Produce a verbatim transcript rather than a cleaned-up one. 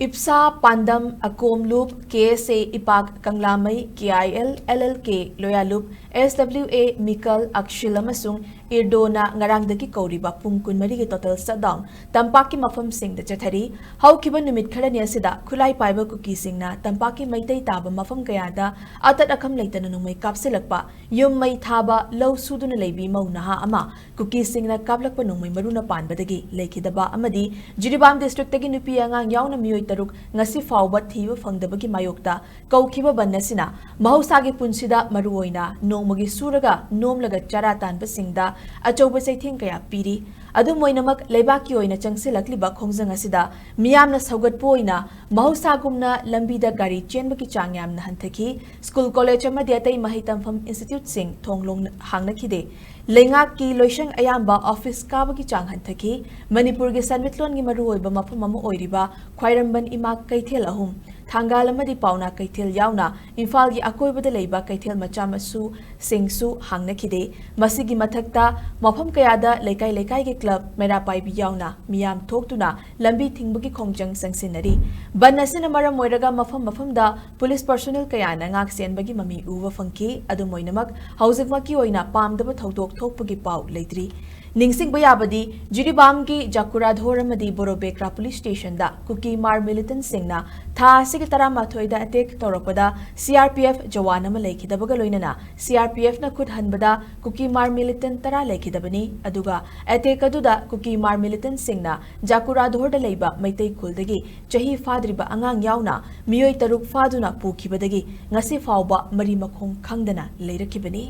ꯏꯞꯁꯥ, ꯄꯥꯟꯗꯝ, ꯑꯀꯣꯝꯂꯨꯞ, ꯀꯦ ꯑꯦꯁ ꯑꯦ, ꯏꯄꯥꯛ, ꯀꯪꯂꯥꯃꯩ, ꯀꯦ ꯑꯥꯏ L, L L ꯀꯦ, ꯂꯣꯌꯥꯂꯨꯞ, ꯑꯦꯁ W ꯑꯦ, ꯃꯤꯀꯜ, ꯑꯛꯁꯤꯜ ꯑꯃꯁꯨꯡ ꯏꯔꯗꯣꯅ ꯉꯔꯥꯡꯗꯒꯤ ꯀꯧꯔꯤꯕ ꯄꯨꯡ ꯀꯨꯟꯃꯔꯤꯒꯤ total shutdown ꯇꯝꯄꯥꯛꯀꯤ ꯃꯐꯝꯁꯤꯡꯗ ꯆꯠꯊꯔꯤ꯫ ꯍꯧꯈꯤꯕ ꯅꯨꯃꯤꯠ ꯈꯔꯅꯤ ꯑꯁꯤꯗ ꯈꯨꯠꯂꯥꯏ ꯄꯥꯏꯕ ꯀꯨꯀꯤꯁꯤꯡꯅ ꯇꯝꯄꯥꯛꯀꯤ ꯃꯩꯇꯩ ꯇꯥꯕ ꯃꯐꯝ ꯀꯌꯥꯗ ꯑꯇꯠ ꯑꯈꯝ ꯂꯩꯇꯅ ꯅꯣꯡꯃꯩ ꯀꯥꯞꯁꯤꯜꯂꯛꯄ, ꯌꯨꯝ ꯃꯩ ꯊꯥꯕ, ꯂꯧ ꯁꯨꯗꯨꯅ ꯂꯩꯕꯤ ꯃꯧ ꯅꯍꯥ ꯑꯃ ꯀꯨꯀꯤꯁꯤꯡꯅ ꯀꯥꯞꯂꯛꯄ ꯅꯣꯡꯃꯩ ꯃꯔꯨꯅ ꯄꯥꯟꯕꯗꯒꯤ ꯂꯩꯈꯤꯗꯕ ꯑꯃꯗꯤ ꯖꯤꯔꯤꯕꯥꯝ districtꯇꯒꯤ ꯅꯨꯄꯤ ꯑꯉꯥꯡ ꯌꯥꯎꯅ ꯃꯤꯑꯣꯏ ꯇꯔꯨꯛ ꯉꯁꯤ ꯐꯥꯎꯕ ꯊꯤꯕ ꯐꯪꯗꯕꯒꯤ ꯃꯥꯌꯣꯛꯇ ꯀꯧꯈꯤꯕ ꯕꯟ ꯑꯁꯤꯅ ꯃꯍꯧꯁꯥꯒꯤ ꯄꯨꯟꯁꯤꯗ ꯃꯔꯨꯑꯣꯏꯅ ꯅꯣꯡꯃꯒꯤ ꯁꯨꯔꯒ ꯅꯣꯝꯂꯒ ꯆꯔꯥ ꯇꯥꯟꯕꯁꯤꯡꯗ ꯑꯆꯧꯕ ꯆꯩꯊꯦꯡ ꯀꯌꯥ ꯄꯤꯔꯤ꯫ ꯑꯗꯨꯝ ꯑꯣꯏꯅꯃꯛ, ꯂꯩꯕꯥꯛꯀꯤ ꯑꯣꯏꯅ ꯆꯪꯁꯤꯜꯂꯛꯂꯤꯕ ꯈꯣꯡꯖꯪ ꯑꯁꯤꯗ ꯃꯤꯌꯥꯝꯅ ꯁꯧꯒꯠꯄ ꯑꯣꯏꯅ ꯃꯍꯧꯁꯥꯒꯨꯝꯅ ꯂꯝꯕꯤꯗ ꯒꯥꯔꯤ ꯆꯦꯟꯕꯒꯤ ꯆꯥꯡ ꯌꯥꯝꯅ ꯍꯟꯊꯈꯤ꯫ ꯁ꯭ꯀꯨꯜ, ꯀꯣꯂꯦꯖ ꯑꯃꯗꯤ ꯑꯇꯩ ꯃꯍꯩ ꯇꯝꯐꯝ instituteꯁꯤꯡ ꯊꯣꯡ ꯂꯣꯡ-, ꯍꯥꯡꯅꯈꯤꯗꯦ꯫ ꯂꯩꯉꯥꯛꯀꯤ ꯂꯣꯏꯁꯪ ꯑꯌꯥꯝꯕ office ꯀꯥꯕꯒꯤ ꯆꯥꯡ ꯍꯟꯊꯈꯤ꯫ ꯃꯅꯤꯄꯨꯔꯒꯤ ꯁꯦꯟꯃꯤꯠꯂꯣꯟꯒꯤ ꯃꯔꯨꯑꯣꯏꯕ ꯃꯐꯝ ꯑꯃ ꯑꯣꯏꯔꯤꯕ ꯈ꯭ꯋꯥꯏꯔꯝꯕꯟ ꯏꯃꯥ ꯀꯩꯊꯦꯜ ꯑꯍꯨꯝ, ꯊꯥꯡꯒꯥꯜ ꯑꯃꯗꯤ ꯄꯥꯎꯅꯥ ꯀꯩꯊꯦꯜ ꯌꯥꯎꯅ ꯏꯝꯐꯥꯜꯒꯤ ꯑꯀꯣꯏꯕꯗ ꯂꯩꯕ ꯀꯩꯊꯦꯜ ꯃꯆꯥ ꯃꯁꯨꯁꯤꯡꯁꯨ ꯍꯥꯡꯅꯈꯤꯗꯦ꯫ ꯃꯁꯤꯒꯤ ꯃꯊꯛꯇ ꯃꯐꯝ ꯀꯌꯥꯗ ꯂꯩꯀꯥꯏ ꯂꯩꯀꯥꯏꯒꯤ club, ꯃꯩꯔꯥ ꯄꯥꯏꯕꯤ ꯌꯥꯎꯅ ꯃꯤꯌꯥꯝ ꯊꯣꯛꯇꯨꯅ ꯂꯝꯕꯤ ꯊꯤꯡꯕꯒꯤ ꯈꯣꯡꯖꯪ ꯆꯪꯁꯤꯟꯅꯔꯤ꯫ ꯕꯟ ꯑꯁꯤꯅ ꯃꯔꯝ ꯑꯣꯏꯔꯒ ꯃꯐꯝ ꯃꯐꯝꯗ police personnel ꯀꯌꯥꯅ ꯉꯥꯛ ꯁꯦꯟꯕꯒꯤ ꯃꯃꯤ ꯎꯕ ꯐꯪꯈꯤ꯫ ꯑꯗꯨꯝ ꯑꯣꯏꯅꯃꯛ, ꯍꯧꯖꯤꯛꯃꯛꯀꯤ ꯑꯣꯏꯅ ꯄꯥꯝꯗꯕ ꯊꯧꯗꯣꯛ ꯊꯣꯛꯄꯒꯤ ꯄꯥꯎ ꯂꯩꯇ꯭ꯔꯤ꯫ ꯅꯤꯡꯁꯤꯡꯕ ꯌꯥꯕꯗꯤ, ꯖꯤꯔꯤꯕꯥꯝꯒꯤ ꯖꯥꯀꯨꯔꯥꯙꯣꯔ ꯑꯃꯗꯤ ꯕꯣꯔꯣꯕꯦꯀ꯭ꯔꯥ police stationꯗ ꯀꯨꯀꯤꯃꯥꯔ militantꯁꯤꯡꯅ ꯊꯥ ꯑꯁꯤꯒꯤ ꯇꯔꯥꯃꯥꯊꯣꯏꯗ attack ꯇꯧꯔꯛꯄꯗ C R P F Jawan ꯑꯃ ꯂꯩꯈꯤꯗꯕꯒ ꯂꯣꯏꯅꯅ C R P Fꯅ ꯈꯨꯠ ꯍꯟꯕꯗ ꯀꯨꯀꯤꯃꯥꯔ militant ꯇꯔꯥ ꯂꯩꯈꯤꯗꯕꯅꯤ꯫ ꯑꯗꯨꯒ attack ꯑꯗꯨꯗ ꯀꯨꯀꯤꯃꯥꯔ militantꯁꯤꯡꯅ ꯖꯥꯀꯨꯔꯥꯙꯣꯔꯗ ꯂꯩꯕ ꯃꯩꯇꯩ ꯈꯨꯜꯗꯒꯤ ꯆꯍꯤ ꯐꯥꯗ꯭ꯔꯤꯕ ꯑꯉꯥꯡ ꯌꯥꯎꯅ ꯃꯤꯑꯣꯏ ꯇꯔꯨꯛ ꯐꯥꯗꯨꯅ ꯄꯨꯈꯤꯕꯗꯒꯤ ꯉꯁꯤ ꯐꯥꯎꯕ ꯃꯔꯤ ꯃꯈꯣꯡ ꯈꯪꯗꯅ ꯂꯩꯔꯛꯈꯤꯕꯅꯤ꯫